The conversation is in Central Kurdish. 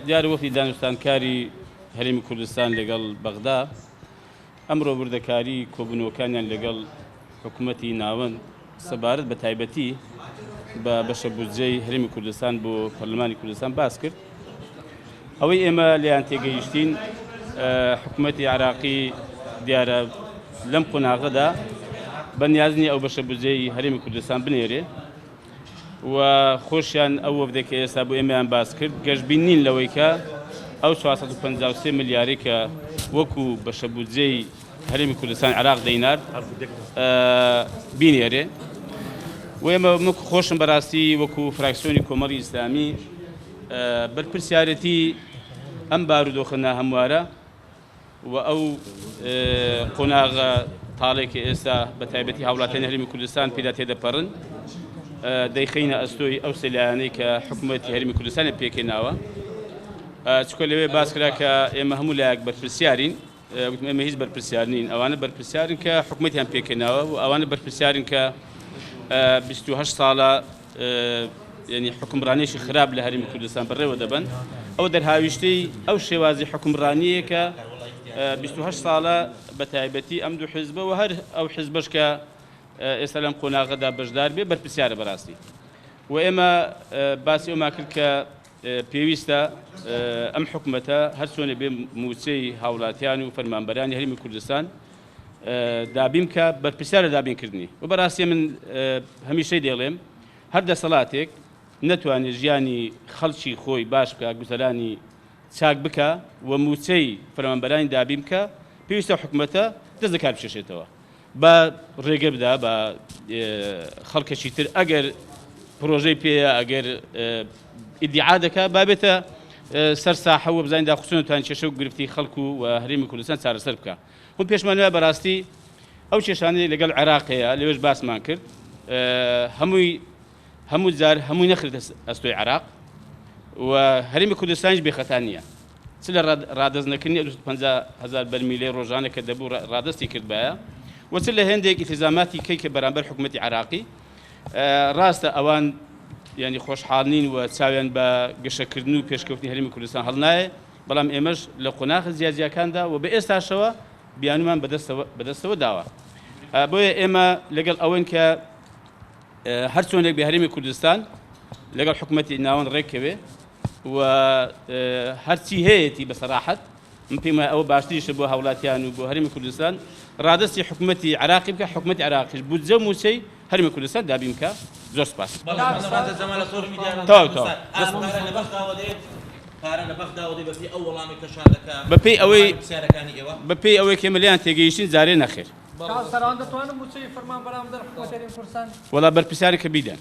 دیارە وەفدی دانوستانکاری هەرێمی کوردستان لەگەڵ بەغدا ئەمڕۆ وردەکاری کۆبوونەوەکانیان لەگەڵ حکوومەتی ناوەند سەبارەت بە تایبەتی بە بەشە بودجەی هەرێمی کوردستان بۆ پەرلەمانی کوردستان باس کرد. ئەوەی ئێمە لێیان تێگەیشتین حکوومەتی عراقی دیارە لەم قۆناغەدا بە نیاز نییە ئەو بەشە بودجەی هەرێمی کوردستان بنێرێ و خۆشیان ئەو وەفدێک کە ئێستا بۆ ئێمەیان باس کرد گەشبین نین لەوەی کە ئەو 453 ملیارەی کە وەکو بەشە بودجەی هەرێمی کوردستان عێراق دەینارد بینێرێ و ئێمە وەکو خۆشم بەڕاستی وەکو فراکسیۆنی کۆمەڵی ئیسلامی بەرپرسیارەتی ئەم بارودۆخە ناهەموارە و ئەو قۆناغە تاڵێک کە ئێستا بە تایبەتی هاوڵاتیانی هەرێمی کوردستان پێدا تێدەپەڕن دەیخەینە ئەستۆی ئەو سێ لایەنەی کە حکوومەتی هەرێمی کوردستانی پێکهێناوە چونکە لەوێ باس کرا کە ئێمە هەموو لایەک بەرپرسیارین وتم ئێمە هیچ بەرپرسیار نین ئەوانە بەرپرسیارن کە حکوومەتیان پێکهێناوە و ئەوانە بەرپرسیارن کە 28 ساڵە یعنی حکومڕانیەکی خراپ لە هەرێمی کوردستان بەڕێوە دەبەن ئەو دەرهاویشتەی ئەو شێوازی حکومڕانیە کە 28 ساڵە بە تایبەتی ئەم دوو حزبە و هەر ئەو حزبەش کە ئێستا لەم قۆناغەدا بەشدار بێ بەرپرسیارە بەڕاستی و ئێمە باسی ئەومان کرد کە پێویستە ئەم حکومەتە هەرچۆنێ بێ مووچەی هاوڵاتیان و فەرمانبەرانی هەرێمی کوردستان دابین بکە بەرپرسیارە دابینکردنی و بەڕاستی من هەمیشەی دەڵێم هەر دەسەڵاتێک نەتوانێت ژیانی خەڵکی خۆی باش بکە گوزەرانی چاک بکە و مووچەی فەرمانبەرانی دابین بکە پێویستە حکومەتە دەست لە کار بکێشێتەوە با ڕێگە بدا بە خەڵکەکی تر ئەگەر پرۆژەی پێیە ئەگەر ئیدعا دەکا با بێتە سەر ساحە و بزانین داخستن توان کێشە و گرفتی خەڵک و هەرێمی کوردستان چارەسەر بکە من پێشمان وایە بەڕاستی ئەو کێشانەی لەگەڵ عێراق هەیە لەوێش باسمان کرد هەمووی هەموو جار هەمووی نەخرێتە ئەستۆی عێراق و هەرێمی کوردستانیش بێخەتا نییە چ لە ڕادەست نەکردنی 250 هەزار بەرمیلەی ڕۆژانە کە دەبوو ڕادەستی کردبایە و چ لە هێندێک ئیلتیزاماتی کەی کە بەرامبەر حکوومەتی عێراقی ڕاستە ئەوان ینی خۆشحاڵ نین و چاویان بە گەشەکردن و پێشکەوتنی هەرێمی کوردستان هەڵنایە بەڵام ئێمەش لە قۆناغە جیاجیاکاندا و بە ئێستاشەوە بیانومان بەدەستەوە داوە بۆیە ئێمە لەگەڵ ئەوەین کە هەرچۆنێک بێ هەرێمی کوردستان لەگەڵ حکوومەتی ناوەند ڕێککەوێ و هەرچی هەیەتی بە سەراحەت من پێم وایە ئەوە باشتریشە بۆ هاوڵاتیان و بۆ هەرێمی کوردستان ڕادەستی حکوومەتی عراقی بکە حکوومەتی عراقیش بودجە و مووچەی هەرێمی کوردستان دابین بکە زۆر سپاس. تەواو تەواو. بەپێی ئەوەی بەپێی ئەوەی کە ئێمە لێیان تێگەیشتین جارێ نەخێر. وەڵا بەرپرسیارن کە بیدەن.